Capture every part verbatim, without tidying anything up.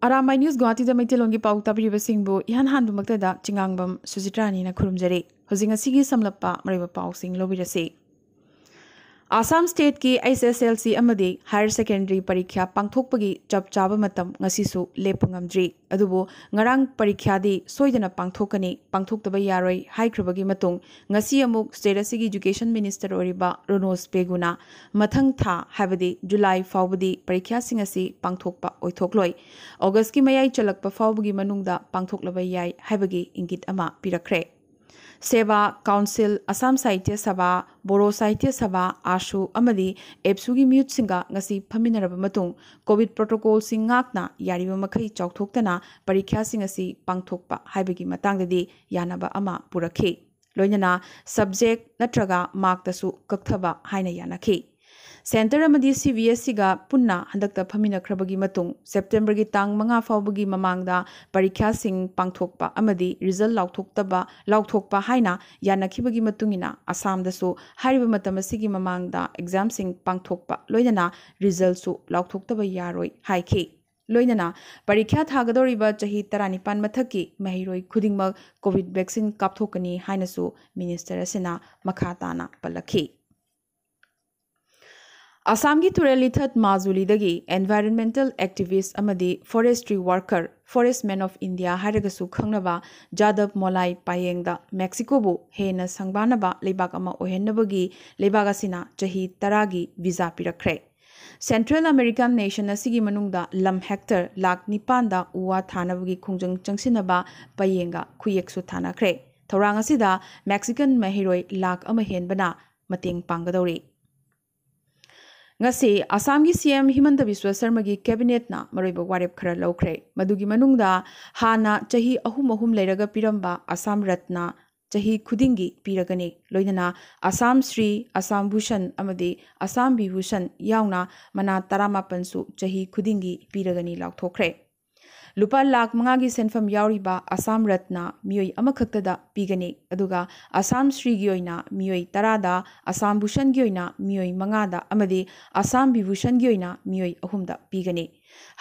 Arambai news ꯒꯨꯋꯥꯍꯥꯇꯤꯗ ꯃꯩꯇꯩꯂꯣꯟꯒꯤ ꯄꯥꯎ ꯇꯥꯕꯤꯔꯤꯕꯁꯤꯡꯕꯨ ꯏꯍꯥꯟ ꯍꯥꯟꯕꯃꯛꯇꯗ ꯆꯤꯉꯥꯡꯕꯝ ꯁꯨꯖꯤꯇ꯭ꯔꯥꯅꯤꯅ ꯈꯨꯔꯨꯝꯖꯔꯤ꯫ ꯍꯧꯖꯤꯛ ꯉꯁꯤꯒꯤ ꯁꯝꯂꯞꯄ ꯃꯔꯨꯑꯣꯏꯕ ꯄꯥꯎꯁꯤꯡ ꯂꯧꯕꯤꯔꯁꯤ꯫ ꯑꯁꯥꯝ ꯁ꯭ꯇꯦꯠꯀꯤ ꯑꯩꯆ ꯑꯦꯁ ꯑꯦꯜ ꯁꯤ ꯑꯃꯗꯤ ꯍꯥꯌꯔ ꯁꯦꯀꯦꯟꯗꯔꯤ ꯄꯔꯤꯈ꯭ꯌꯥ ꯄꯥꯡꯊꯣꯛꯄꯒꯤ ꯆꯞ ꯆꯥꯕ ꯃꯇꯝ ꯉꯁꯤꯁꯨ ꯂꯦꯞꯄ ꯉꯝꯗ꯭ꯔꯤ꯫ ꯑꯗꯨꯕꯨ ꯉꯔꯥꯡ ꯄꯔꯤꯈ꯭ꯌꯥꯗꯤ ꯁꯣꯏꯗꯅ ꯄꯥꯡꯊꯣꯛꯀꯅꯤ, ꯄꯥꯡꯊꯣꯛꯇꯕ ꯌꯥꯔꯣꯏ ꯍꯥꯏꯈ꯭ꯔꯕꯒꯤ ꯃꯇꯨꯡ, ꯉꯁꯤ ꯑꯃꯨꯛ ꯁ꯭ꯇꯦꯠ ꯑꯁꯤꯒꯤ ꯏꯗꯨꯀꯦꯁꯟ ꯃꯤꯅꯤꯁꯇꯔ ꯑꯣꯏꯔꯤꯕ ꯔꯣꯅꯣꯖ ꯄꯦꯒꯨꯅ ꯃꯊꯪ ꯊꯥ, ꯍꯥꯏꯕꯗꯤ ꯖꯨꯂꯥꯏ ꯐꯥꯎꯕꯗꯤ ꯄꯔꯤꯈ꯭ꯌꯥꯁꯤꯡ ꯑꯁꯤ ꯄꯥꯡꯊꯣꯛꯄ ꯑꯣꯏꯊꯣꯛꯂꯣꯏ꯫ ꯑꯣꯒꯁꯀꯤ ꯃꯌꯥꯏ ꯆꯜꯂꯛꯄ ꯐꯥꯎꯕꯒꯤ ꯃꯅꯨꯡꯗ ꯄꯥꯡꯊꯣꯛꯂꯕ ꯌꯥꯏ ꯍꯥꯏꯕꯒꯤ ꯏꯪꯒꯤꯠ ꯑꯃ ꯄꯤꯔꯛꯈ꯭ꯔꯦ꯫ ꯁꯦꯕꯥ ꯀꯥꯎꯟꯁꯤꯜ, ꯑꯁꯥꯝ ꯁꯥꯍꯤꯇ꯭ꯌ ꯁꯚꯥ, ꯕꯣꯔꯣ ꯁꯥꯍꯤꯇ꯭ꯌ ꯁꯚꯥ, ꯑꯥꯁꯨ ꯑꯃꯗꯤ ꯑꯦꯞꯁꯨꯒꯤ ꯃꯤꯍꯨꯠꯁꯤꯡꯒ ꯉꯁꯤ ꯐꯝꯃꯤꯟꯅꯔꯕ ꯃꯇꯨꯡ, ꯀꯣꯚꯤꯗ ꯄ꯭ꯔꯣꯇꯣꯀꯣꯜꯁꯤꯡ ꯉꯥꯛꯅ ꯌꯥꯔꯤꯕ ꯃꯈꯩ ꯆꯥꯎꯊꯣꯛꯇꯅ ꯄꯔꯤꯈ꯭ꯌꯥꯁꯤꯡ ꯑꯁꯤ ꯄꯥꯡꯊꯣꯛꯄ ꯍꯥꯏꯕꯒꯤ ꯃꯇꯥꯡꯗꯗꯤ ꯌꯥꯅꯕ ꯑꯃ ꯄꯨꯔꯛꯈꯤ꯫ ꯂꯣꯏꯅꯅ ꯁꯕꯖꯦꯛ ꯅꯠꯇ꯭ꯔꯒ ꯃꯥꯔꯛꯇꯁꯨ ꯀꯛꯊꯕ ꯍꯥꯏꯅ ꯌꯥꯅꯈꯤ꯫ ꯁꯦꯟꯇꯔ ꯑꯃꯗꯤ ꯁꯤ ꯕꯤ ꯑꯦꯁ ꯏꯒ ꯄꯨꯟꯅ ꯍꯟꯗꯛꯇ ꯐꯝꯃꯤꯟꯅꯈ꯭ꯔꯕꯒꯤ ꯃꯇꯨꯡ, ꯁꯦꯞꯇꯦꯝꯕꯔꯒꯤ ꯇꯥꯡ ꯃꯉꯥ ꯐꯥꯎꯕꯒꯤ ꯃꯃꯥꯡꯗ ꯄꯔꯤꯈ꯭ꯌꯥꯁꯤꯡ ꯄꯥꯡꯊꯣꯛꯄ ꯑꯃꯗꯤ ꯔꯤꯖꯜ ꯂꯥꯎꯊꯣꯛꯇꯕ, ꯂꯥꯎꯊꯣꯛꯄ ꯍꯥꯏꯅ ꯌꯥꯅꯈꯤꯕꯒꯤ ꯃꯇꯨꯡ ꯏꯟꯅ, ꯑꯁꯥꯝꯗꯁꯨ ꯍꯥꯏꯔꯤꯕ ꯃꯇꯝ ꯑꯁꯤꯒꯤ ꯃꯃꯥꯡꯗ ꯑꯦꯛꯖꯥꯝꯁꯤꯡ ꯄꯥꯡꯊꯣꯛꯄ, ꯂꯣꯏꯅꯅ ꯔꯤꯖꯜꯁꯨ ꯂꯥꯎꯊꯣꯛꯇꯕ ꯌꯥꯔꯣꯏ ꯍꯥꯏꯈꯤ꯫ ꯂꯣꯏꯅꯅ ꯄꯔꯤꯈ꯭ꯌꯥ ꯊꯥꯒꯗꯧꯔꯤꯕ ꯆꯍꯤ ꯇꯔꯥꯅꯤꯄꯥꯟ ꯃꯊꯛꯀꯤ ꯃꯍꯩꯔꯣꯏ ꯈꯨꯗꯤꯡꯃꯛ ꯀꯣꯚꯤꯗ ꯚꯦꯛꯁꯤꯟ ꯀꯥꯞꯊꯣꯛꯀꯅꯤ ꯍꯥꯏꯅꯁꯨ ꯃꯤꯅꯤꯁꯇꯔ ꯑꯁꯤꯅ ꯃꯈꯥ ꯇꯥꯅ ꯄꯜꯂꯛꯈꯤ꯫ ꯑꯁꯥꯝꯒꯤ ꯇꯨꯔꯦꯜ ꯏꯊꯠ ꯃꯥꯖꯨꯂꯤꯗꯒꯤ environmental activist ꯑꯃꯗꯤ forestry worker, Forest Man of India ꯍꯥꯏꯔꯒꯁꯨ ꯈꯪꯅꯕ ꯖꯥꯗꯕ ꯃꯣꯂꯥꯏ ꯄꯥꯌꯦꯡꯗ ꯃꯦꯛꯁꯤꯀꯣꯕꯨ ꯍꯦꯟꯅ ꯁꯪꯕꯥꯅꯕ ꯂꯩꯕꯥꯛ ꯑꯃ ꯑꯣꯏꯍꯟꯅꯕꯒꯤ ꯂꯩꯕꯥꯛ ꯑꯁꯤꯅ ꯆꯍꯤ ꯇꯔꯥꯒꯤ ꯚꯤꯖꯥ ꯄꯤꯔꯛꯈ꯭ꯔꯦ꯫ ꯁꯦꯟꯇ꯭ꯔꯦꯜ ꯑꯃꯦꯔꯤꯀꯥꯟ ꯅꯦꯁꯟ ꯑꯁꯤꯒꯤ ꯃꯅꯨꯡꯗ ꯂꯝ ꯍꯦꯛꯇꯔ ꯂꯥꯈ ꯅꯤꯄꯥꯟꯗ ꯎ ꯋꯥ ꯊꯥꯅꯕꯒꯤ ꯈꯣꯡꯖꯪ ꯆꯪꯁꯤꯟꯅꯕ ꯄꯥꯌꯦꯡꯒ ꯈꯨꯌꯦꯛꯁꯨ ꯊꯥꯅꯈ꯭ꯔꯦ꯫ ꯊꯧꯔꯥꯡ ꯑꯁꯤꯗ ꯃꯦꯛꯁꯤꯀꯟ ꯃꯍꯩꯔꯣꯏ ꯂꯥꯈ ꯑꯃ ꯍꯦꯟꯕꯅ ꯃꯇꯦꯡ ꯄꯥꯡꯒꯗꯧꯔꯤ꯫ ꯉꯁꯤ ꯑꯁꯥꯝꯒꯤ ꯁꯤ ꯑꯦꯝ ꯍꯤꯃꯟꯇ ꯕꯤꯁ꯭ꯋ ꯁꯔꯃꯒꯤ ꯀꯦꯕꯤꯅꯦꯠꯅ ꯃꯔꯨꯑꯣꯏꯕ ꯋꯥꯔꯦꯞ ꯈꯔ ꯂꯧꯈ꯭ꯔꯦ꯫ ꯃꯗꯨꯒꯤ ꯃꯅꯨꯡꯗ ꯍꯥꯟꯅ ꯆꯍꯤ ꯑꯍꯨꯝ ꯑꯍꯨꯝ ꯂꯩꯔꯒ ꯄꯤꯔꯝꯕ ꯑꯁꯥꯝ ꯔꯠꯅ ꯆꯍꯤ ꯈꯨꯗꯤꯡꯒꯤ ꯄꯤꯔꯒꯅꯤ, ꯂꯣꯏꯅꯅ ꯑꯁꯥꯝ ꯁ꯭ꯔꯤ, ꯑꯁꯥꯝ ꯚꯨꯁꯟ ꯑꯃꯗꯤ ꯑꯁꯥꯝ ꯕꯤꯚꯨꯁꯟ ꯌꯥꯎꯅ ꯃꯅꯥ ꯇꯔꯥꯃꯥꯄꯟꯁꯨ ꯆꯍꯤ ꯈꯨꯗꯤꯡꯒꯤ ꯄꯤꯔꯒꯅꯤ ꯂꯥꯎꯊꯣꯛꯈ꯭ꯔꯦ꯫ ꯂꯨꯄꯥ ꯂꯥꯈ ꯃꯉꯥꯒꯤ ꯁꯦꯟꯐꯝ ꯌꯥꯎꯔꯤꯕ ꯑꯁꯥꯝ ꯔꯠꯅ ꯃꯤꯑꯣꯏ ꯑꯃꯈꯛꯇꯗ ꯄꯤꯒꯅꯤ, ꯑꯗꯨꯒ ꯑꯁꯥꯝ ꯁ꯭ꯔꯤꯒꯤ ꯑꯣꯏꯅ ꯃꯤꯑꯣꯏ ꯇꯔꯥꯗ, ꯑꯁꯥꯝ ꯚꯨꯁꯟꯒꯤ ꯑꯣꯏꯅ ꯃꯤꯑꯣꯏ ꯃꯉꯥꯗ ꯑꯃꯗꯤ ꯑꯁꯥꯝ ꯚꯤꯚꯨꯁꯟꯒꯤ ꯑꯣꯏꯅ ꯃꯤꯑꯣꯏ ꯑꯍꯨꯝꯗ ꯄꯤꯒꯅꯤ꯫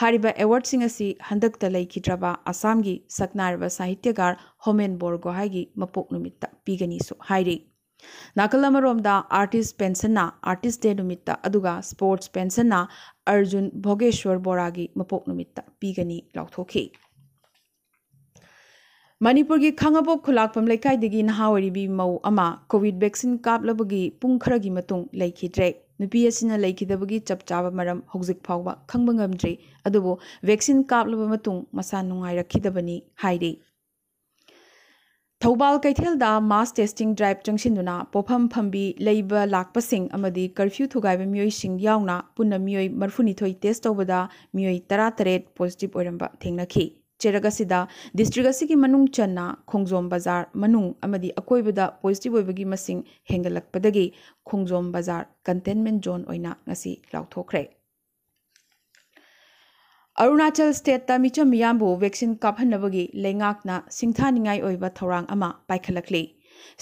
ꯍꯥꯏꯔꯤꯕ ꯑꯦꯋꯥꯔꯗꯁꯤꯡ ꯑꯁꯤ ꯍꯟꯗꯛꯇ ꯂꯩꯈꯤꯗ꯭ꯔꯕ ꯑꯁꯥꯝꯒꯤ ꯁꯛꯅꯥꯏꯔꯕ ꯁꯥꯍꯤꯇ꯭ꯌꯒꯥꯔ ꯍꯣꯃꯦꯟ ꯕꯣꯔꯒꯣꯍꯥꯏꯒꯤ ꯃꯄꯣꯛ ꯅꯨꯃꯤꯠꯇ ꯄꯤꯒꯅꯤꯁꯨ ꯍꯥꯏꯔꯤ꯫ ꯅꯥꯀꯜ ꯑꯃꯔꯣꯝꯗ ꯑꯥꯔꯇꯤꯁ ꯄꯦꯟꯁꯟꯅ ꯑꯥꯔꯇꯤꯁ ꯗꯦ ꯅꯨꯃꯤꯠꯇ, ꯑꯗꯨꯒ ꯁ꯭ꯄꯣꯔꯠꯁ ꯄꯦꯟꯁꯟꯅ ꯑꯔꯖꯨꯟ ꯚꯣꯒꯦꯁ꯭ꯋꯔ ꯕꯣꯔꯥꯒꯤ ꯃꯄꯣꯛ ꯅꯨꯃꯤꯠꯇ ꯄꯤꯒꯅꯤ ꯂꯥꯎꯊꯣꯛꯈꯤ꯫ ꯃꯅꯤꯄꯨꯔꯒꯤ ꯈꯥꯉꯕꯣꯛ ꯈꯨꯂꯥꯛꯄꯝ ꯂꯩꯀꯥꯏꯗꯒꯤ ꯅꯍꯥ ꯑꯣꯏꯔꯤꯕꯤ ꯃꯧ ꯑꯃ ꯀꯣꯚꯤꯗ ꯚꯦꯛꯁꯤꯟ ꯀꯥꯞꯂꯕꯒꯤ ꯄꯨꯡ ꯈꯔꯒꯤ ꯃꯇꯨꯡ ꯂꯩꯈꯤꯗ꯭ꯔꯦ꯫ ꯅꯨꯄꯤ ꯑꯁꯤꯅ ꯂꯩꯈꯤꯗꯕꯒꯤ ꯆꯞ ꯆꯥꯕ ꯃꯔꯝ ꯍꯧꯖꯤꯛ ꯐꯥꯎꯕ ꯈꯪꯕ ꯉꯝꯗ꯭ꯔꯤ, ꯑꯗꯨꯕꯨ ꯚꯦꯛꯁꯤꯟ ꯀꯥꯞꯂꯕ ꯃꯇꯨꯡ ꯃꯁꯥ ꯅꯨꯡꯉꯥꯏꯔꯛꯈꯤꯗꯕꯅꯤ ꯍꯥꯏꯔꯤ꯫ ꯊꯧꯕꯥꯜ ꯀꯩꯊꯦꯜꯗ ꯃꯥꯁ ꯇꯦꯁꯇꯤꯡ ꯗ꯭ꯔꯥꯏꯚ ꯆꯪꯁꯤꯟꯗꯨꯅ ꯄꯣꯠꯐꯝ ꯐꯝꯕꯤ, ꯂꯩꯕ ꯂꯥꯛꯄꯁꯤꯡ ꯑꯃꯗꯤ ꯀꯔꯐ꯭ꯌꯨ ꯊꯨꯒꯥꯏꯕ ꯃꯤꯑꯣꯏꯁꯤꯡ ꯌꯥꯎꯅ ꯄꯨꯟꯅ ꯃꯤꯑꯣꯏ ꯃꯔꯤꯐꯨꯅꯤꯊꯣꯏ ꯇꯦꯁ ꯇꯧꯕꯗ ꯃꯤꯑꯣꯏ ꯇꯔꯥꯇꯔꯦꯠ ꯄꯣꯖꯤꯇꯤꯚ ꯑꯣꯏꯔꯝꯕ ꯊꯦꯡꯅꯈꯤ꯫ ꯆꯦꯔꯛ ꯑꯁꯤꯗ ꯗꯤꯁꯇ꯭ꯔꯤꯛ ꯑꯁꯤꯒꯤ ꯃꯅꯨꯡ ꯆꯟꯅ ꯈꯣꯡꯖꯣꯝ ꯕꯖꯥꯔ ꯃꯅꯨꯡ ꯑꯃꯗꯤ ꯑꯀꯣꯏꯕꯗ ꯄꯣꯖꯤꯇꯤꯚ ꯑꯣꯏꯕꯒꯤ ꯃꯁꯤꯡ ꯍꯦꯟꯒꯠꯂꯛꯄꯗꯒꯤ ꯈꯣꯡꯖꯣꯝ ꯕꯖꯥꯔ ꯀꯟꯇꯦꯟꯃꯦꯟ ꯖꯣꯟ ꯑꯣꯏꯅ ꯉꯁꯤ ꯂꯥꯎꯊꯣꯛꯈ꯭ꯔꯦ꯫ ꯑꯔꯨꯅꯥꯆꯜ ꯁ꯭ꯇꯦꯠꯇ ꯃꯤꯆꯝ ꯃꯤꯌꯥꯝꯕꯨ ꯚꯦꯛꯁꯤꯟ ꯀꯥꯞꯍꯟꯅꯕꯒꯤ ꯂꯩꯉꯥꯛꯅ ꯁꯤꯡꯊꯥꯅꯤꯡꯉꯥꯏ ꯑꯣꯏꯕ ꯊꯧꯔꯥꯡ ꯑꯃ ꯄꯥꯏꯈꯠꯂꯛꯂꯤ꯫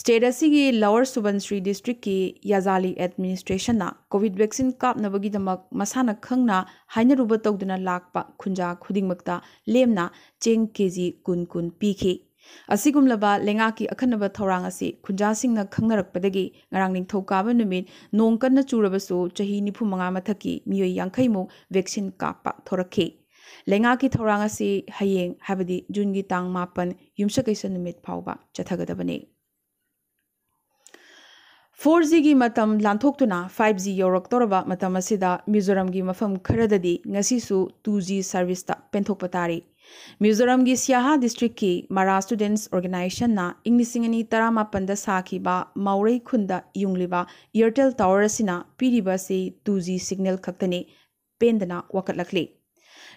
ꯁ꯭ꯇꯦꯠ ꯑꯁꯤꯒꯤ ꯂꯋꯔ ꯁꯨꯕꯟꯁ꯭ꯔꯤ ꯗꯤꯁꯇ꯭ꯔꯤꯛꯀꯤ ꯌꯥꯖꯥꯂꯤ ꯑꯦꯗꯃꯤꯅꯤꯁꯇ꯭ꯔꯦꯁꯟꯅ ꯀꯣꯚꯤꯗ ꯚꯦꯛꯁꯤꯟ ꯀꯥꯞꯅꯕꯒꯤꯗꯃꯛ ꯃꯁꯥꯅ ꯈꯪꯅ ꯍꯥꯏꯅꯔꯨꯕ ꯇꯧꯗꯨꯅ ꯂꯥꯛꯄ ꯈꯨꯟꯖꯥ ꯈꯨꯗꯤꯡꯃꯛꯇ ꯂꯦꯝꯅ ꯆꯦꯡ ꯀꯦꯖꯤ ꯀꯨꯟ ꯀꯨꯟ ꯄꯤꯈꯤ꯫ ꯑꯁꯤꯒꯨꯝꯂꯕ ꯂꯩꯉꯥꯛꯀꯤ ꯑꯈꯟꯅꯕ ꯊꯧꯔꯥꯡ ꯑꯁꯤ ꯈꯨꯟꯖꯥꯁꯤꯡꯅ ꯈꯪꯅꯔꯛꯄꯗꯒꯤ ꯉꯔꯥꯡ ꯅꯤꯡꯊꯧꯀꯥꯕ ꯅꯨꯃꯤꯠ ꯅꯣꯡ ꯀꯟꯅ ꯆꯨꯔꯕꯁꯨ ꯆꯍꯤ ꯅꯤꯐꯨ ꯃꯉꯥ ꯃꯊꯛꯀꯤ ꯃꯤꯑꯣꯏ ꯌꯥꯡꯈꯩ ꯃꯨꯛ ꯚꯦꯛꯁꯤꯟ ꯀꯥꯞꯄ ꯊꯣꯔꯛꯈꯤ꯫ ꯂꯩꯉꯥꯛꯀꯤ ꯊꯧꯔꯥꯡ ꯑꯁꯤ ꯍꯌꯦꯡ, ꯍꯥꯏꯕꯗꯤ ꯖꯨꯟꯒꯤ ꯇꯥꯡ ꯃꯥꯄꯟ, ꯌꯨꯝꯁꯀꯩꯁ ꯅꯨꯃꯤꯠ ꯐꯥꯎꯕ ꯆꯠꯊꯒꯗꯕꯅꯤ꯫ ꯐꯣꯔ ꯖꯤꯒꯤ ꯃꯇꯝ ꯂꯥꯟꯊꯣꯛꯇꯨꯅ ꯐꯥꯏꯚ ꯖꯤ ꯌꯧꯔꯛꯇꯧꯔꯕ ꯃꯇꯝ ꯑꯁꯤꯗ ꯃꯤꯖꯣꯔꯥꯝꯒꯤ ꯃꯐꯝ ꯈꯔꯗꯗꯤ ꯉꯁꯤꯁꯨ ꯇꯨ ꯖꯤ ꯁꯔꯚꯤꯁꯇ ꯄꯦꯟꯊꯣꯛꯄ ꯇꯥꯔꯤ꯫ ꯃꯤꯖꯣꯔꯥꯝꯒꯤ ꯁꯤꯌꯥꯍꯥ ꯗꯤꯁꯇ꯭ꯔꯤꯛꯀꯤ ꯃꯔꯥ ꯁ꯭ꯇꯨꯗꯦꯟꯠꯁ ꯑꯣꯔꯒꯅꯥꯏꯖꯦꯁꯟꯅ ꯏꯪ ꯂꯤꯁꯤꯡ ꯑꯅꯤ ꯇꯔꯥꯃꯥꯄꯟꯗ ꯁꯥꯈꯤꯕ ꯃꯥꯎꯔꯩ ꯈꯨꯟꯗ ꯌꯨꯡꯂꯤꯕ ꯏꯌꯔꯇꯦꯜ ꯇꯥꯋꯔ ꯑꯁꯤꯅ ꯄꯤꯔꯤꯕ ꯑꯁꯤ ꯇꯨ ꯖꯤ ꯁꯤꯒꯅꯦꯜ ꯈꯛꯇꯅꯤ꯫ ꯄꯦꯟꯗꯅ ꯋꯥꯀꯠꯂꯛꯂꯤ꯫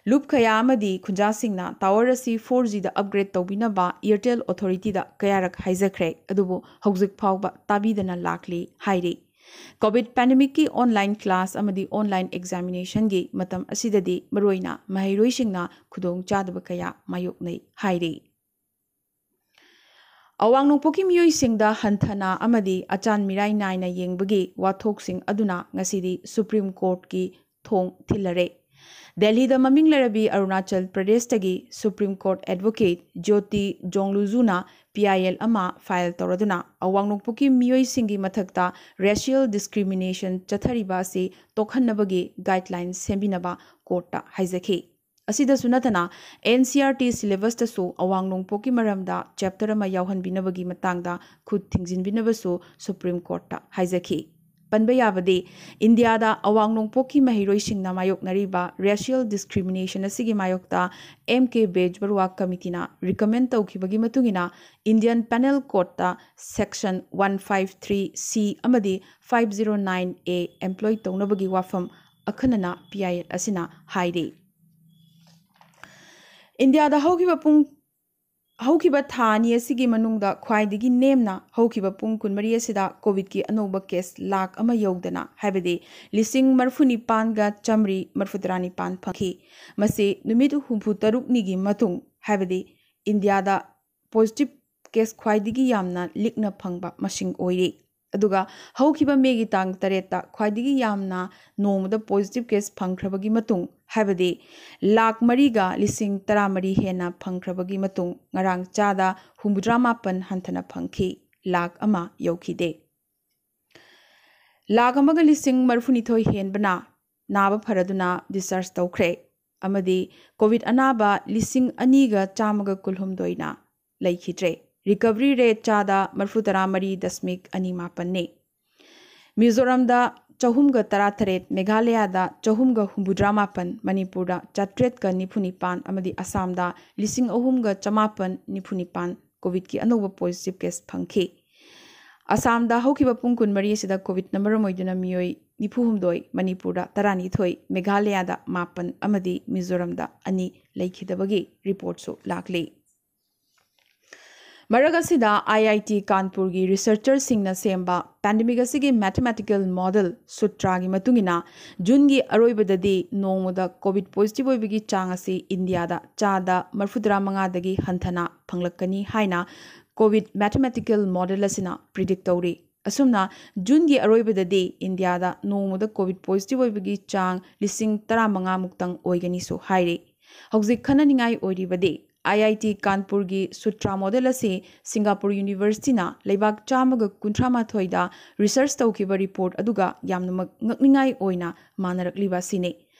ꯂꯨꯞ ꯀꯌꯥ ꯑꯃꯗꯤ ꯈꯨꯟꯖꯥꯁꯤꯡꯅ ꯇꯥꯋꯔ ꯑꯁꯤ ꯐꯣꯔ ꯖꯤꯗ ꯑꯞꯒ꯭ꯔꯦꯗ ꯇꯧꯕꯤꯅꯕ ꯏꯌꯔꯇꯦꯜ ꯑꯣꯊꯣꯔꯤꯇꯤꯗ ꯀꯌꯥꯔꯛ ꯍꯥꯏꯖꯈ꯭ꯔꯦ, ꯑꯗꯨꯕꯨ ꯍꯧꯖꯤꯛ ꯐꯥꯎꯕ ꯇꯥꯕꯤꯗꯅ ꯂꯥꯛꯂꯤ ꯍꯥꯏꯔꯤ꯫ ꯀꯣꯚꯤꯗ ꯄꯦꯟꯗꯦꯃꯤꯛꯀꯤ ꯑꯣꯟꯂꯥꯏꯟ ꯀ꯭ꯂꯥꯁ ꯑꯃꯗꯤ ꯑꯣꯟꯂꯥꯏꯟ ꯑꯦꯛꯖꯥꯃꯤꯅꯦꯁꯟꯒꯤ ꯃꯇꯝ ꯑꯁꯤꯗꯗꯤ ꯃꯔꯨꯑꯣꯏꯅ ꯃꯍꯩꯔꯣꯏꯁꯤꯡꯅ ꯈꯨꯗꯣꯡꯆꯥꯗꯕ ꯀꯌꯥ ꯃꯥꯌꯣꯛꯅꯩ ꯍꯥꯏꯔꯤ꯫ ꯑꯋꯥꯡ ꯅꯣꯡꯄꯣꯛꯀꯤ ꯃꯤꯑꯣꯏꯁꯤꯡꯗ ꯍꯟꯊꯅ ꯑꯃꯗꯤ ꯑꯆꯥꯟ ꯃꯤꯔꯥꯏ ꯅꯥꯏꯅ ꯌꯦꯡꯕꯒꯤ ꯋꯥꯊꯣꯛꯁꯤꯡ ꯑꯗꯨꯅ ꯉꯁꯤꯗꯤ ꯁꯨꯄ꯭ꯔꯤꯝ ꯀꯣꯔꯠꯀꯤ ꯊꯣꯡ ꯊꯤꯜꯂꯔꯦ꯫ ꯗꯦꯜꯍꯤꯗ ꯃꯃꯤꯡ ꯂꯩꯔꯕꯤ ꯑꯔꯨꯅꯥꯆꯜ ꯄ꯭ꯔꯗꯦꯁꯇꯒꯤ ꯁꯨꯄ꯭ꯔꯤꯝ ꯀꯣꯔꯠ ꯑꯦꯗꯚꯣꯀꯦꯠ ꯖ꯭ꯌꯣꯇꯤ ꯖꯣꯡꯂꯨꯖꯨꯅ ꯄꯤ ꯑꯥꯏ ꯑꯦꯜ ꯑꯃ ꯐꯥꯏꯜ ꯇꯧꯔꯗꯨꯅ ꯑꯋꯥꯡ ꯅꯣꯡꯄꯣꯛꯀꯤ ꯃꯤꯑꯣꯏꯁꯤꯡꯒꯤ ꯃꯊꯛꯇ ꯔꯦꯁꯤꯌꯦꯜ ꯗꯤꯁꯀ꯭ꯔꯤꯃꯤꯅꯦꯁꯟ ꯆꯠꯊꯔꯤꯕ ꯑꯁꯤ ꯇꯣꯛꯍꯟꯅꯕꯒꯤ ꯒꯥꯏꯗꯂꯥꯏꯟ ꯁꯦꯝꯕꯤꯅꯕ ꯀꯣꯔꯠꯇ ꯍꯥꯏꯖꯈꯤ꯫ ꯑꯁꯤꯗꯁꯨ ꯅꯠꯇꯅ, ꯑꯦꯟ ꯁꯤ ꯑꯥꯔ ꯇꯤ ꯁꯤꯂꯦꯕꯁꯇꯁꯨ ꯑꯋꯥꯡ ꯅꯣꯡꯄꯣꯛꯀꯤ ꯃꯔꯝꯗ ꯆꯦꯞꯇꯔ ꯑꯃ ꯌꯥꯎꯍꯟꯕꯤꯅꯕꯒꯤ ꯃꯇꯥꯡꯗ ꯈꯨꯠ ꯊꯤꯡꯖꯤꯟꯕꯤꯅꯕꯁꯨ ꯁꯨꯄ꯭ꯔꯤꯝ ꯀꯣꯔꯠꯇ ꯍꯥꯏꯖꯈꯤ꯫ ꯄꯟꯕ ꯌꯥꯕꯗꯤ, ꯏꯟꯗꯤꯌꯥꯗ ꯑꯋꯥꯡ ꯅꯣꯡꯄꯣꯛꯀꯤ ꯃꯍꯩꯔꯣꯏꯁꯤꯡꯅ ꯃꯥꯌꯣꯛꯅꯔꯤꯕ ꯔꯦꯁꯤꯌꯦꯜ ꯗꯤꯁꯀ꯭ꯔꯤꯃꯤꯅꯦꯁꯟ ꯑꯁꯤꯒꯤ ꯃꯥꯌꯣꯛꯇ ꯑꯦꯝ ꯀꯦ ꯕꯦꯖꯕꯔꯨꯋꯥ ꯀꯃꯤꯇꯤꯅ ꯔꯤꯀꯃꯦꯟ ꯇꯧꯈꯤꯕꯒꯤ ꯃꯇꯨꯡ ꯏꯟꯅ, ꯏꯟꯗꯤꯌꯟ ꯄꯦꯅꯦꯜ ꯀꯣꯗꯇ section one five three C ꯑꯃꯗꯤ five zero nine A employ ꯇꯧꯅꯕꯒꯤ ꯋꯥꯐꯝ ꯑꯈꯟꯅꯅ ꯄꯤ ꯑꯥꯏ ꯑꯦꯜ ꯑꯁꯤꯅ ꯍꯥꯏꯔꯤ꯫ ꯏꯟꯗꯤꯌꯥꯗ ꯍꯧꯈꯤꯕ ꯄꯨꯡ, ꯍꯧꯈꯤꯕ ꯊꯥ ꯑꯅꯤ ꯑꯁꯤꯒꯤ ꯃꯅꯨꯡꯗ ꯈ꯭ꯋꯥꯏꯗꯒꯤ ꯅꯦꯝꯅ ꯍꯧꯈꯤꯕ ꯄꯨꯡ ꯀꯨꯟꯃꯔꯤ ꯑꯁꯤꯗ ꯀꯣꯚꯤꯗꯀꯤ ꯑꯅꯧꯕ ꯀꯦꯁ ꯂꯥꯈ ꯑꯃ ꯌꯧꯗꯅ, ꯍꯥꯏꯕꯗꯤ ꯂꯤꯁꯤꯡ ꯃꯔꯤꯐꯨ ꯅꯤꯄꯥꯟꯒ ꯆꯥꯃꯔꯤ ꯃꯔꯤꯐꯨ ꯇꯔꯥ ꯅꯤꯄꯥꯟ ꯐꯪꯈꯤ꯫ ꯃꯁꯤ ꯅꯨꯃꯤꯠ ꯍꯨꯝꯐꯨ ꯇꯔꯨꯛꯅꯤꯒꯤ ꯃꯇꯨꯡ, ꯍꯥꯏꯕꯗꯤ ꯏꯟꯗꯤꯌꯥꯗ ꯄꯣꯖꯤꯇꯤꯚ ꯀꯦꯁ ꯈ꯭ꯋꯥꯏꯗꯒꯤ ꯌꯥꯝꯅ ꯂꯤꯛꯅ ꯐꯪꯕ ꯃꯁꯤꯡ ꯑꯣꯏꯔꯤ꯫ ꯑꯗꯨꯒ ꯍꯧꯈꯤꯕ ꯃꯦꯒꯤ ꯇꯥꯡ ꯇꯔꯦꯠꯇ ꯈ꯭ꯋꯥꯏꯗꯒꯤ ꯌꯥꯝꯅ ꯅꯣꯡꯃꯗ ꯄꯣꯖꯤꯇꯤꯚ ꯀꯦꯁ ꯐꯪꯈ꯭ꯔꯕꯒꯤ ꯃꯇꯨꯡ, ꯍꯥꯏꯕꯗꯤ ꯂꯥꯈ ꯃꯔꯤꯒ ꯂꯤꯁꯤꯡ ꯇꯔꯥꯃꯔꯤ ꯍꯦꯟꯅ ꯐꯪꯈ꯭ꯔꯕꯒꯤ ꯃꯇꯨꯡ, ꯉꯔꯥꯡ ꯆꯥꯗ ꯍꯨꯝꯐꯨꯇꯔꯥ ꯃꯥꯄꯟ ꯍꯟꯊꯅ ꯐꯪꯈꯤ, ꯂꯥꯈ ꯑꯃ ꯌꯧꯈꯤꯗꯦ꯫ ꯂꯥꯈ ꯑꯃꯒ ꯂꯤꯁꯤꯡ ꯃꯔꯤꯐꯨꯅꯤꯊꯣꯏ ꯍꯦꯟꯕꯅ ꯅꯥꯕ ꯐꯔꯗꯨꯅ ꯗꯤꯁꯆꯥꯔꯖ ꯇꯧꯈ꯭ꯔꯦ, ꯑꯃꯗꯤ ꯀꯣꯚꯤꯗ ꯑꯅꯥꯕ ꯂꯤꯁꯤꯡ ꯑꯅꯤꯒ ꯆꯥꯝꯃꯒ ꯀꯨꯟꯍꯨꯝꯗꯣꯏꯅ ꯂꯩꯈꯤꯗ꯭ꯔꯦ꯫ ꯔꯤꯀꯚꯔꯤ ꯔꯦꯠ ꯆꯥꯗ ꯃꯔꯤꯐꯨꯇꯔꯥ ꯃꯔꯤ ꯗꯁꯃꯤꯛ ꯑꯅꯤ ꯃꯥꯄꯟꯅꯤ꯫ ꯃꯤꯖꯣꯔꯥꯝꯗ ꯆꯍꯨꯝꯒ ꯇꯔꯥꯇꯔꯦꯠ, ꯃꯦꯘꯥꯂꯌꯥꯗ ꯆꯍꯨꯝꯒ ꯍꯨꯝꯐꯨꯇꯔꯥ ꯃꯥꯄꯟ, ꯃꯅꯤꯄꯨꯔꯗ ꯆꯥꯇ꯭ꯔꯦꯠꯀ ꯅꯤꯐꯨ ꯅꯤꯄꯥꯟ ꯑꯃꯗꯤ ꯑꯁꯥꯝꯗ ꯂꯤꯁꯤꯡ ꯑꯍꯨꯝꯒ ꯆꯃꯥꯄꯟ ꯅꯤꯐꯨ ꯅꯤꯄꯥꯟ ꯀꯣꯚꯤꯗꯀꯤ ꯑꯅꯧꯕ ꯄꯣꯖꯤꯇꯤꯚ ꯀꯦꯁ ꯐꯪꯈꯤ꯫ ꯑꯁꯥꯝꯗ ꯍꯧꯈꯤꯕ ꯄꯨꯡ ꯀꯨꯟꯃꯔꯤ ꯑꯁꯤꯗ ꯀꯣꯚꯤꯗꯅ ꯃꯔꯝ ꯑꯣꯏꯗꯨꯅ ꯃꯤꯑꯣꯏ ꯅꯤꯐꯨ ꯍꯨꯝꯗꯣꯏ, ꯃꯅꯤꯄꯨꯔꯗ ꯇꯔꯥꯅꯤꯊꯣꯏ, ꯃꯦꯘꯥꯂꯌꯥꯗ ꯃꯥꯄꯟ ꯑꯃꯗꯤ ꯃꯤꯖꯣꯔꯥꯝꯗ ꯑꯅꯤ ꯂꯩꯈꯤꯗꯕꯒꯤ ꯔꯤꯄꯣꯔꯠꯁꯨ ꯂꯥꯛꯂꯤ꯫ ꯃꯔꯛ ꯑꯁꯤꯗ, ꯑꯥꯏ ꯑꯥꯏ ꯇꯤ ꯀꯥꯟꯄꯨꯔꯒꯤ ꯔꯤꯁꯔꯆꯔꯁꯤꯡꯅ ꯁꯦꯝꯕ ꯄꯦꯟꯗꯦꯃꯤꯛ ꯑꯁꯤꯒꯤ ꯃꯦꯊꯃꯦꯇꯤꯀꯦꯜ ꯃꯣꯗꯦꯜ ꯁꯨꯇ꯭ꯔꯥꯒꯤ ꯃꯇꯨꯡ ꯏꯟꯅ, ꯖꯨꯟꯒꯤ ꯑꯔꯣꯏꯕꯗꯗꯤ ꯅꯣꯡꯃꯗ ꯀꯣꯚꯤꯗ ꯄꯣꯖꯤꯇꯤꯚ ꯑꯣꯏꯕꯒꯤ ꯆꯥꯡ ꯑꯁꯤ ꯏꯟꯗꯤꯌꯥꯗ ꯆꯥꯗ ꯃꯔꯤꯐꯨꯇꯔꯥ ꯃꯉꯥꯗꯒꯤ ꯍꯟꯊꯅ ꯐꯪꯂꯛꯀꯅꯤ ꯍꯥꯏꯅ ꯀꯣꯚꯤꯗ ꯃꯦꯊꯃꯦꯇꯤꯀꯦꯜ ꯃꯣꯗꯦꯜ ꯑꯁꯤꯅ ꯄ꯭ꯔꯤꯗꯤꯛ ꯇꯧꯔꯤ꯫ ꯑꯁꯨꯝꯅ, ꯖꯨꯟꯒꯤ ꯑꯔꯣꯏꯕꯗꯗꯤ ꯏꯟꯗꯤꯌꯥꯗ ꯅꯣꯡꯃꯗ ꯀꯣꯚꯤꯗ ꯄꯣꯖꯤꯇꯤꯚ ꯑꯣꯏꯕꯒꯤ ꯆꯥꯡ ꯂꯤꯁꯤꯡ ꯇꯔꯥꯃꯉꯥ ꯃꯨꯛꯇꯪ ꯑꯣꯏꯒꯅꯤꯁꯨ ꯍꯥꯏꯔꯤ꯫ ꯍꯧꯖꯤꯛ ꯈꯟꯅꯅꯤꯡꯉꯥꯏ ꯑꯣꯏꯔꯤꯕꯗꯤ, ꯑꯥꯏ ꯑꯥꯏ ꯇꯤ ꯀꯥꯟꯄꯨꯔꯒꯤ ꯁꯨꯇ꯭ꯔꯥ ꯃꯣꯗꯦꯜ ꯑꯁꯤ ꯁꯤꯡꯒꯥꯄꯨꯔ ꯌꯨꯅꯤꯚꯔꯁꯤꯇꯤꯅ ꯂꯩꯕꯥꯛ ꯆꯥꯝꯃꯒ ꯀꯨꯟꯊ꯭ꯔꯥ ꯃꯥꯊꯣꯏꯗ ꯔꯤꯁꯔꯆ ꯇꯧꯈꯤꯕ ꯔꯤꯄꯣꯔꯠ ꯑꯗꯨꯒ ꯌꯥꯝꯅꯃꯛ ꯉꯛꯅꯤꯡꯉꯥꯏ ꯑꯣꯏꯅ ꯃꯥꯟꯅꯔꯛꯂꯤꯕ ꯑꯁꯤꯅꯤ꯫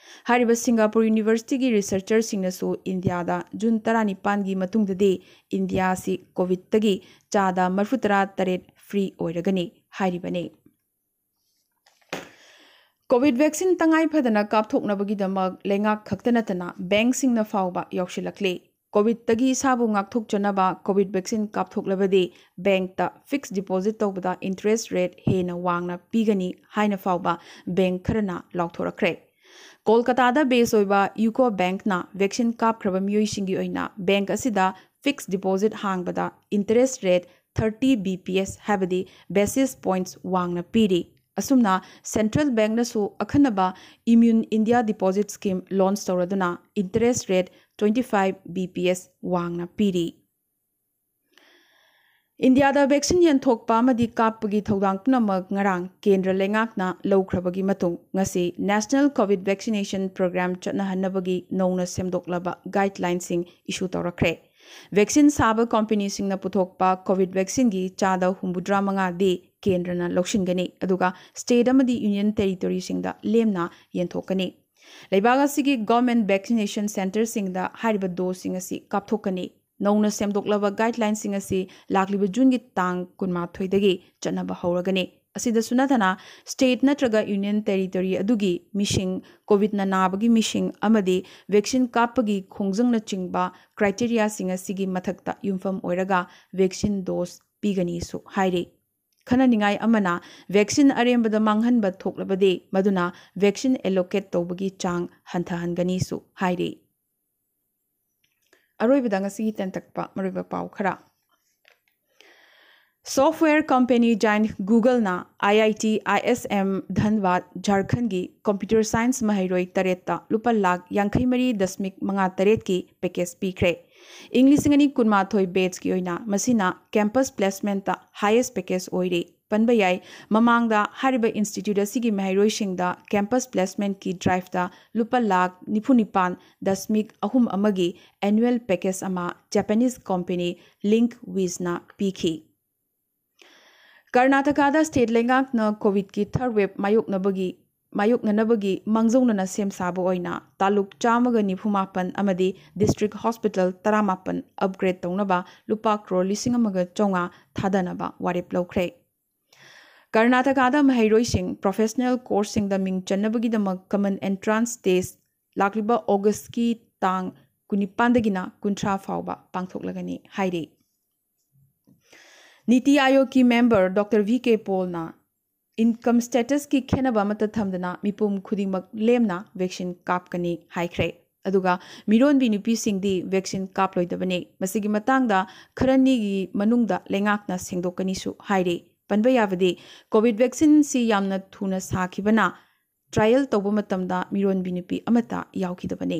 ꯍꯥꯏꯔꯤꯕ ꯁꯤꯡꯒꯥꯄꯨꯔ ꯌꯨꯅꯤꯚꯔꯁꯤꯇꯤꯒꯤ ꯔꯤꯁꯔꯆꯔꯁꯤꯡꯅꯁꯨ ꯏꯟꯗꯤꯌꯥꯗ ꯖꯨꯟ ꯇꯔꯥꯅꯤꯄꯥꯟꯒꯤ ꯃꯇꯨꯡꯗꯗꯤ ꯏꯟꯗꯤꯌꯥ ꯑꯁꯤ ꯀꯣꯚꯤꯗꯇꯒꯤ ꯆꯥꯗ ꯃꯔꯤꯐꯨꯇꯔꯥ ꯇꯔꯦꯠ ꯐ꯭ꯔꯤ ꯑꯣꯏꯔꯒꯅꯤ ꯍꯥꯏꯔꯤꯕꯅꯤ꯫ ꯀꯣꯚꯤꯗ ꯚꯦꯛꯁꯤꯟ ꯇꯉꯥꯏ ꯐꯗꯅ ꯀꯥꯞꯊꯣꯛꯅꯕꯒꯤꯗꯃꯛ ꯂꯩꯉꯥꯛ ꯈꯛꯇ ꯅꯠꯇꯅ ꯕꯦꯡꯛꯁꯤꯡꯅ ꯐꯥꯎꯕ ꯌꯥꯎꯁꯤꯜꯂꯛꯂꯤ꯫ ꯀꯣꯚꯤꯗꯇꯒꯤ ꯏꯁꯥꯕꯨ ꯉꯥꯛꯊꯣꯛꯆꯅꯕ ꯀꯣꯚꯤꯗ ꯚꯦꯛꯁꯤꯟ ꯀꯥꯞꯊꯣꯛꯂꯕꯗꯤ ꯕꯦꯡꯛꯇ ꯐꯤꯛꯁ ꯗꯤꯄꯣꯖꯤꯠ ꯇꯧꯕꯗ ꯏꯟꯇꯔꯦꯁ ꯔꯦꯠ ꯍꯦꯟꯅ ꯋꯥꯡꯅ ꯄꯤꯒꯅꯤ ꯍꯥꯏꯅ ꯐꯥꯎꯕ ꯕꯦꯡꯛ ꯈꯔꯅ ꯂꯥꯎꯊꯣꯔꯛꯈ꯭ꯔꯦ꯫ ꯀꯣꯜꯀꯇꯥꯗ ꯕꯦꯁ ꯑꯣꯏꯕ ꯌꯨꯀꯣ ꯕꯦꯡꯛꯅ ꯚꯦꯛꯁꯤꯟ ꯀꯥꯞꯈ꯭ꯔꯕ ꯃꯤꯑꯣꯏꯁꯤꯡꯒꯤ ꯑꯣꯏꯅ ꯕꯦꯡꯛ ꯑꯁꯤꯗ ꯐꯤꯛꯁ ꯗꯤꯄꯣꯖꯤꯠ ꯍꯥꯡꯕꯗ interest rate thirty B P S, ꯍꯥꯏꯕꯗꯤ ꯕꯦꯁꯤꯁ ꯄꯣꯏꯟꯠꯁ ꯋꯥꯡꯅ ꯄꯤꯔꯤ꯫ ꯑꯁꯨꯝꯅ, ꯁꯦꯟꯇ꯭ꯔꯦꯜ ꯕꯦꯡꯛꯅꯁꯨ ꯑꯈꯟꯅꯕ immune India deposit scheme launch ꯇꯧꯔꯗꯨꯅ interest rate twenty five B P S ꯋꯥꯡꯅ ꯄꯤꯔꯤ꯫ ꯏꯟꯗꯤꯌꯥꯗ ꯚꯦꯛꯁꯤꯟ ꯌꯦꯟꯊꯣꯛꯄ ꯑꯃꯗꯤ ꯀꯥꯞꯄꯒꯤ ꯊꯧꯗꯥꯡ ꯄꯨꯝꯅꯃꯛ ꯉꯔꯥꯡ ꯀꯦꯟꯗ꯭ꯔ ꯂꯩꯉꯥꯛꯅ ꯂꯧꯈ꯭ꯔꯕꯒꯤ ꯃꯇꯨꯡ, ꯉꯁꯤ ꯅꯦꯁꯅꯦꯜ ꯀꯣꯚꯤꯗ ꯚꯦꯛꯁꯤꯅꯦꯁꯟ ꯄ꯭ꯔꯣꯒ꯭ꯔꯥꯝ ꯆꯠꯅꯍꯟꯅꯕꯒꯤ ꯅꯧꯅ ꯁꯦꯝꯗꯣꯛꯂꯕ ꯒꯥꯏꯗꯂꯥꯏꯟꯁꯤꯡ ꯏꯁꯨ ꯇꯧꯔꯛꯈ꯭ꯔꯦ꯫ ꯚꯦꯛꯁꯤꯟ ꯁꯥꯕ ꯀꯝꯄꯦꯅꯤꯁꯤꯡꯅ ꯄꯨꯊꯣꯛꯄ ꯀꯣꯚꯤꯗ ꯚꯦꯛꯁꯤꯟꯒꯤ ꯆꯥꯗ ꯍꯨꯝꯐꯨꯇꯔꯥ ꯃꯉꯥꯗꯤ ꯀꯦꯟꯗ꯭ꯔꯅ ꯂꯧꯁꯤꯟꯒꯅꯤ, ꯑꯗꯨꯒ ꯁ꯭ꯇꯦꯠ ꯑꯃꯗꯤ ꯌꯨꯅꯤꯌꯟ ꯇꯦꯔꯤꯇꯣꯔꯤꯁꯤꯡꯗ ꯂꯦꯝꯅ ꯌꯦꯟꯊꯣꯛꯀꯅꯤ꯫ ꯂꯩꯕꯥꯛ ꯑꯁꯤꯒꯤ ꯒꯚꯔꯟꯃꯦꯟꯠ ꯚꯦꯛꯁꯤꯅꯦꯁꯟ ꯁꯦꯟꯇꯔꯁꯤꯡꯗ ꯍꯥꯏꯔꯤꯕ ꯗꯣꯁꯁꯤꯡ ꯑꯁꯤ ꯀꯥꯞꯊꯣꯛꯀꯅꯤ꯫ ꯅꯧꯅ ꯁꯦꯝꯗꯣꯛꯂꯕ ꯒꯥꯏꯗꯂꯥꯏꯟꯁꯤꯡ ꯑꯁꯤ ꯂꯥꯛꯂꯤꯕ ꯖꯨꯟꯒꯤ ꯇꯥꯡ ꯀꯨꯟꯃꯥꯊꯣꯏꯗꯒꯤ ꯆꯠꯅꯕ ꯍꯧꯔꯒꯅꯤ꯫ ꯑꯁꯤꯗꯁꯨ ꯅꯠꯇꯅ, ꯁ꯭ꯇꯦꯠ ꯅꯠꯇ꯭ꯔꯒ ꯌꯨꯅꯤꯌꯟ ꯇꯦꯔꯤꯇꯣꯔꯤ ꯑꯗꯨꯒꯤ ꯃꯤꯁꯤꯡ, ꯀꯣꯚꯤꯗꯅ ꯅꯥꯕꯒꯤ ꯃꯤꯁꯤꯡ ꯑꯃꯗꯤ ꯚꯦꯛꯁꯤꯟ ꯀꯥꯞꯄꯒꯤ ꯈꯣꯡꯖꯪꯅꯆꯤꯡꯕ ꯀ꯭ꯔꯥꯏꯇꯦꯔꯤꯌꯥꯁꯤꯡ ꯑꯁꯤꯒꯤ ꯃꯊꯛꯇ ꯌꯨꯝꯐꯝ ꯑꯣꯏꯔꯒ ꯚꯦꯛꯁꯤꯟ ꯗꯣꯁ ꯄꯤꯒꯅꯤꯁꯨ ꯍꯥꯏꯔꯤ꯫ ꯈꯟꯅꯅꯤꯡꯉꯥꯏ ꯑꯃꯅ, ꯚꯦꯛꯁꯤꯟ ꯑꯔꯦꯝꯕꯗ ꯃꯥꯡꯍꯟꯕ ꯊꯣꯛꯂꯕꯗꯤ ꯃꯗꯨꯅ ꯚꯦꯛꯁꯤꯟ ꯑꯦꯂꯣꯀꯦꯠ ꯇꯧꯕꯒꯤ ꯆꯥꯡ ꯍꯟꯊꯍꯟꯒꯅꯤꯁꯨ ꯍꯥꯏꯔꯤ꯫ ꯑꯔꯣꯏꯕꯗ ꯉꯁꯤꯒꯤ ꯇꯦꯟꯇꯛꯄ ꯃꯔꯨꯑꯣꯏꯕ ꯄꯥꯎ ꯈꯔ꯫ Software company giant Google-ꯅ I I T I S M Dhanbad, ꯖꯥꯔꯈꯟꯒꯤ computer science ꯃꯍꯩꯔꯣꯏ ꯇꯔꯦꯠꯇ ꯂꯨꯄꯥ ꯂꯥꯈ ꯌꯥꯡꯈꯩ ꯃꯔꯤ ꯗꯁꯃꯤꯛ ꯃꯉꯥ ꯇꯔꯦꯠꯀꯤ package ꯄꯤꯈ꯭ꯔꯦ꯫ ꯏꯪ ꯂꯤꯁꯤꯡ ꯑꯅꯤ ꯀꯨꯟꯃꯥꯊꯣꯏ batchꯀꯤ ꯑꯣꯏꯅ ꯃꯁꯤꯅ campus placementꯇ highest package ꯑꯣꯏꯔꯤ꯫ ꯄꯟꯕ ꯌꯥꯏ, ꯃꯃꯥꯡꯗ ꯍꯥꯏꯔꯤꯕ institute ꯑꯁꯤꯒꯤ ꯃꯍꯩꯔꯣꯏꯁꯤꯡꯗ campus placementꯀꯤ driveꯇ ꯂꯨꯄꯥ ꯂꯥꯈ ꯅꯤꯐꯨ ꯅꯤꯄꯥꯟ ꯗꯁꯃꯤꯛ ꯑꯍꯨꯝ ꯑꯃꯒꯤ annual package ꯑꯃ Japanese company Link Wizꯅ ꯄꯤꯈꯤ꯫ ꯀꯔꯅꯥꯇꯀꯥꯗ state ꯂꯩꯉꯥꯛꯅ COVID-ꯀꯤ third wave ꯃꯥꯌꯣꯛꯅꯕꯒꯤ, ꯃꯥꯌꯣꯛꯅꯅꯕꯒꯤ ꯃꯥꯡꯖꯧꯅꯅ ꯁꯦꯝ ꯁꯥꯕ ꯑꯣꯏꯅ ꯇꯥꯂꯨꯛ ꯆꯥꯝꯃꯒ ꯅꯤꯐꯨ ꯃꯥꯄꯟ ꯑꯃꯗꯤ district hospital ꯇꯔꯥꯃꯥꯄꯟ upgrade ꯇꯧꯅꯕ ꯂꯨꯄꯥ ꯀ꯭ꯔꯣꯔ ꯂꯤꯁꯤꯡ ꯑꯃꯒ ꯆꯥꯝꯃꯉꯥ ꯊꯥꯗꯅꯕ ꯋꯥꯔꯦꯞ ꯂꯧꯈ꯭ꯔꯦ꯫ ꯀꯔꯅꯥꯇꯀꯥꯗ ꯃꯍꯩꯔꯣꯏꯁꯤꯡ professional courseꯁꯤꯡꯗ ꯃꯤꯡ ꯆꯟꯅꯕꯒꯤꯗꯃꯛ common entrance test ꯂꯥꯛꯂꯤꯕ Augustꯀꯤ ꯇꯥꯡ ꯀꯨꯟꯅꯤꯄꯥꯟꯗꯒꯤꯅ ꯀꯨꯟꯊ꯭ꯔꯥ ꯐꯥꯎꯕ ꯄꯥꯡꯊꯣꯛꯂꯒꯅꯤ ꯍꯥꯏꯔꯤ꯫ ꯅꯤꯇꯤ ꯑꯥꯌꯣꯒꯀꯤ member Doctor V K Paulꯅ income statusꯀꯤ ꯈꯦꯠꯅꯕ ꯑꯃꯠꯇ ꯊꯝꯗꯅ ꯃꯤꯄꯨꯝ ꯈꯨꯗꯤꯡꯃꯛ ꯂꯦꯝꯅ vaccine ꯀꯥꯞꯀꯅꯤ ꯍꯥꯏꯈ꯭ꯔꯦ꯫ ꯑꯗꯨꯒ ꯃꯤꯔꯣꯟꯕꯤ ꯅꯨꯄꯤꯁꯤꯡꯗꯤ vaccine ꯀꯥꯞꯂꯣꯏꯗꯕꯅꯤ꯫ ꯃꯁꯤꯒꯤ ꯃꯇꯥꯡꯗ ꯈꯔꯅꯤꯒꯤ ꯃꯅꯨꯡꯗ ꯂꯩꯉꯥꯛꯅ ꯁꯦꯡꯗꯣꯛꯀꯅꯤꯁꯨ ꯍꯥꯏꯔꯤ꯫ ꯄꯟꯕ ꯌꯥꯕꯗꯤ, COVID vaccineꯁꯤ ꯌꯥꯝꯅ ꯊꯨꯅ ꯁꯥꯈꯤꯕꯅ trial ꯇꯧꯕ ꯃꯇꯝꯗ ꯃꯤꯔꯣꯟꯕꯤ ꯅꯨꯄꯤ ꯑꯃꯠꯇ ꯌꯥꯎꯈꯤꯗꯕꯅꯤ꯫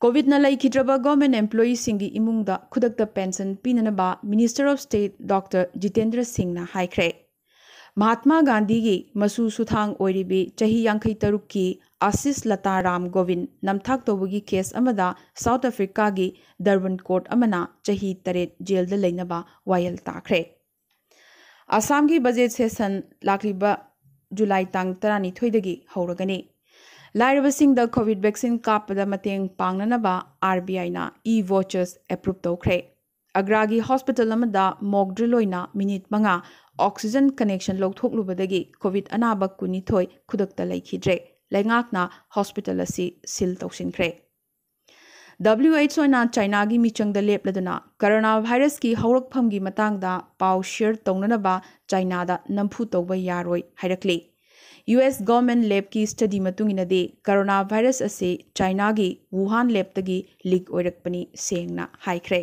COVIDꯅ ꯂꯩꯈꯤꯗ꯭ꯔꯕ government employeeꯁꯤꯡꯒꯤ ꯏꯃꯨꯡꯗ ꯈꯨꯗꯛꯇ pension ꯄꯤꯅꯅꯕ Minister of State Doctor Jitendra ꯁꯤꯡꯅ ꯍꯥꯏꯈ꯭ꯔꯦ꯫ ꯃꯍꯥꯠꯃꯥ ꯒꯥꯟꯙꯤꯒꯤ ꯃꯁꯨ ꯁꯨꯊꯥꯡ ꯑꯣꯏꯔꯤꯕꯤ ꯆꯍꯤ ꯌꯥꯡꯈꯩ ꯇꯔꯨꯛꯀꯤ ꯑꯥꯁꯤꯁ ꯂꯇꯥ ꯔꯥꯝ ꯒꯣꯕꯤꯟ ꯅꯝꯊꯥꯛ ꯇꯧꯕꯒꯤ case ꯑꯃꯗ South Africaꯒꯤ Durban court ꯑꯃꯅ ꯆꯍꯤ ꯇꯔꯦꯠ jailꯗ ꯂꯩꯅꯕ ꯋꯥꯌꯦꯜ ꯇꯥꯈ꯭ꯔꯦ꯫ ꯑꯁꯥꯝꯒꯤ budget session ꯂꯥꯛꯂꯤꯕ July ꯇꯥꯡ ꯇꯔꯥꯅꯤꯊꯣꯏꯗꯒꯤ ꯍꯧꯔꯒꯅꯤ꯫ ꯂꯥꯏꯔꯕꯁꯤꯡꯗ COVID vaccine ꯀꯥꯞꯄꯗ ꯃꯇꯦꯡ ꯄꯥꯡꯅꯅꯕ RBIꯅ e-vouchers approve ꯇꯧꯈ꯭ꯔꯦ꯫ ꯑꯒ꯭ꯔꯥꯒꯤ hospital ꯑꯃꯗ mock drill ꯑꯣꯏꯅ minute ꯃꯉꯥ oxygen connection ꯂꯧꯊꯣꯛꯂꯨꯕꯗꯒꯤ COVID ꯑꯅꯥꯕ ꯀꯨꯟꯅꯤꯊꯣꯏ ꯈꯨꯗꯛꯇ ꯂꯩꯈꯤꯗ꯭ꯔꯦ꯫ ꯂꯩꯉꯥꯛꯅ hospital ꯑꯁꯤ seal ꯇꯧꯁꯤꯟꯈ꯭ꯔꯦ꯫ WHOꯅ ꯆꯥꯏꯅꯥꯒꯤ ꯃꯤꯆꯪꯗ ꯂꯦꯞꯂꯗꯨꯅ corona virusꯀꯤ ꯍꯧꯔꯛꯐꯝꯒꯤ ꯃꯇꯥꯡꯗ ꯄꯥꯎ share ꯇꯧꯅꯅꯕ ꯆꯥꯏꯅꯥꯗ ꯅꯝꯐꯨ ꯇꯧꯕ ꯌꯥꯔꯣꯏ ꯍꯥꯏꯔꯛꯂꯤ꯫ US government labꯀꯤ study ꯃꯇꯨꯡ ꯏꯟꯅꯗꯤ corona virus ꯑꯁꯤ ꯆꯥꯏꯅꯥꯒꯤ Wuhan labꯇꯒꯤ leak ꯑꯣꯏꯔꯛꯄꯅꯤ ꯁꯦꯡꯅ ꯍꯥꯏꯈ꯭ꯔꯦ꯫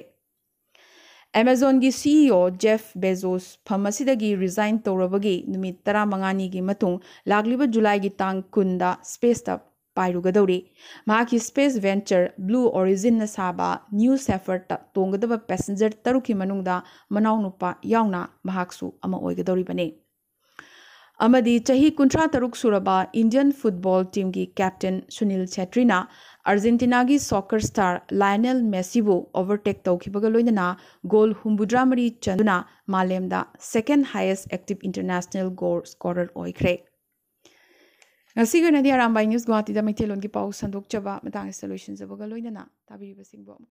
ꯑꯦꯃꯥꯖꯣꯟꯒꯤ CEO Jeff Bezos ꯐꯝ ꯑꯁꯤꯗꯒꯤ resign ꯇꯧꯔꯕꯒꯤ ꯅꯨꯃꯤꯠ ꯇꯔꯥꯃꯉꯥꯅꯤꯒꯤ ꯃꯇꯨꯡ ꯂꯥꯛꯂꯤꯕ ꯖꯨꯂꯥꯏꯒꯤ ꯇꯥꯡ ꯀꯨꯟꯗ spaceꯇ ꯄꯥꯏꯔꯨꯒꯗꯧꯔꯤ꯫ ꯃꯍꯥꯛꯀꯤ space venture Blue Originꯅ ꯁꯥꯕ New Shepherdꯇ ꯇꯣꯡꯒꯗꯕ passenger ꯇꯔꯨꯛꯀꯤ ꯃꯅꯨꯡꯗ ꯃꯅꯥꯎꯅꯨꯄꯥ ꯌꯥꯎꯅ ꯃꯍꯥꯛꯁꯨ ꯑꯃ ꯑꯣꯏꯒꯗꯧꯔꯤꯕꯅꯤ꯫ ꯑꯃꯗꯤ ꯆꯍꯤ ꯀꯨꯟꯊ꯭ꯔꯥ ꯇꯔꯨꯛ ꯁꯨꯔꯕ Indian football teamꯒꯤ captain Sunil Chhetrina Argentinaꯒꯤ soccer star Lionel Messiꯕꯨ overtake ꯇꯧꯈꯤꯕꯒ ꯂꯣꯏꯅꯅ goal ꯍꯨꯝꯐꯨꯇꯔꯥꯃꯔꯤ ꯆꯟꯗꯨꯅ ꯃꯥꯂꯦꯝꯗ second highest active international goal scorer ꯑꯣꯏꯈ꯭ꯔꯦ꯫ ꯉꯁꯤꯒꯤ ꯑꯣꯏꯅꯗꯤ ꯑꯔꯥꯝꯕꯥꯏ News ꯒꯨꯋꯥꯍꯥꯇꯤꯗ ꯃꯩꯇꯩꯂꯣꯟꯒꯤ ꯄꯥꯎ ꯁꯟꯗꯣꯛꯆꯕ ꯃꯇꯥꯡ ꯑꯁꯤꯗ ꯂꯣꯏꯁꯤꯟꯖꯕꯒ ꯂꯣꯏꯅꯅ ꯇꯥꯕꯤꯔꯤꯕꯁꯤꯡꯕꯨ ꯑꯃꯨꯛ